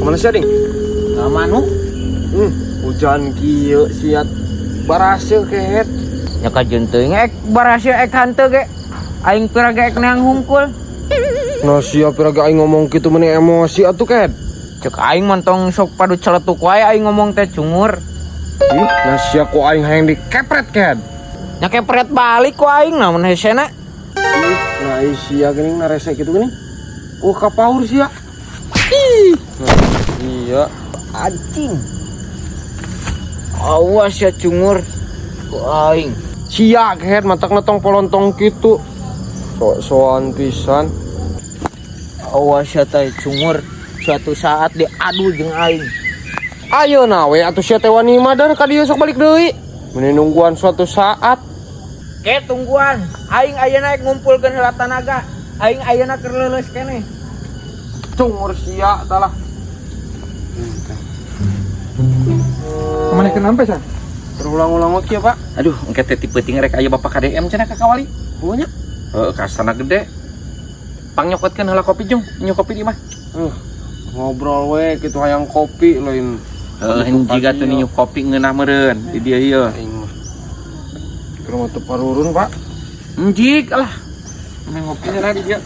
Mana sih, Ding? Nah, manu. Hujan kieu siat baraseuh kehet. Nya kajeun teuing ek baraseuh ek hanteu ge. Aing pira ge ek neang hungkul. Nah sia pira ge aing ngomong kitu meni emosi atuh kehet. Cek aing montong sok padu celetuk wae aing ngomong teh cungur. Ih, nah sia ku aing hayang dikepret kehet. Nya kepret balik ku aing namun hesena. Ih, nah sia geuning narese kitu geuning. Kapaur sia. Ih. Nah, iya. Anjing. Awas ya cungur ku aing. Sia kehet matakna tong polontong kitu. Sok-sokan pisan. Awas ya teh cungur. Suatu saat diadu jeung aing. Ayeuna we atuh sia teh wani madar ka dieu sok balik deui. Meni nungguan suatu saat. Ke tungguan, aing ayeuna ek ngumpulkeun heula tanaga. Aing ayeuna keur leuleus keneh. Cungur sia talah. Kemana ke nampe san? Terulang-ulang kieu, Pak. Aduh, engke teh ti peuting rek aya Bapak KDM cenah ka kawali. Pokoknya Heeh, kasana gede. Pang nyokotkeun heula kopi jung, nyok kopi di mah. Ngobrol we kitu hayang kopi lain. Heeh, jiga tuh nyuk kopi ngeunah meureun di dieu ieu. Aing mah. Keur mah teu parurun, Pak. Enjik lah. Main ngopi cenah di dieu.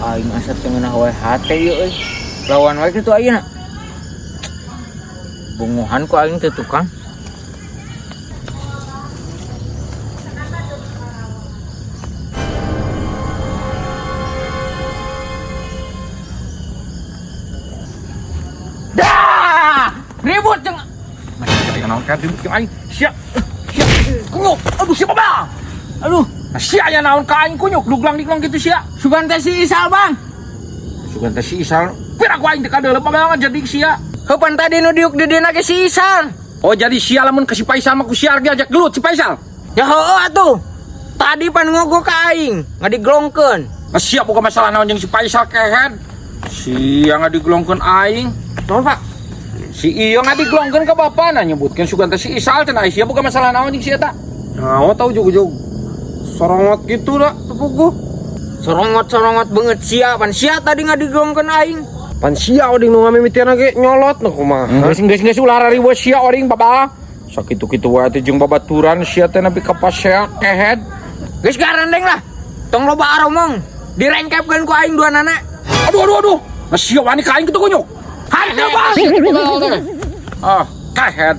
Aing asa teu ngeunah wae hate ieu euy. Lawan wae kitu ayeuna. Bunguhan ku aing teh tukang. Dah! Ribut jeung Masih naon ka ribut jeung aing. Sia. Sia. Kunyuk. Aduh, siapa bang? Aduh, Nah, sia aya naon ka aing kunyuk duglang-diglang gitu sia. sugan teh si Isal, Bang. Sugan teh si Isal. Pira ku aing teh kadeuleup mah jadi sia. Heupan tadi nu diuk di dina ge si Isal. Oh jadi sia lamun ke si Faisal mah ku sia diajak gelut si Faisal. Ya heueuh atuh. Tadi pan ngogo ka aing, ngadiglongkeun. Nah, sia boga masalah naon jeung si Faisal kehed. Sia ngadiglongkeun aing. Naon, Pak? Si iyo ngadiglongkeun ka bapana nyebutkeun sugan teh si Isal cenah sia boga masalah naon jeung si eta. Nah, tau jug-jug sorongot gitu dah tepuguh. Sorongot-sorongot banget sia, pan sia tadi ngadiglongkeun aing. Pan sia oding nu ngamimitian ge nyolot nu kumaha. Geus geus geus ulah rariweuh sia oring baba. Sakitu-kitu wae teh jeung babaturan sia teh nepi ka pasea kehed. Geus garandeng lah. Tong loba aromong. Direngkepkeun ku aing duanana. Aduh aduh aduh. Nah sia wani ka aing kitu kunyuk. Hanteu bang. Ah, kehed.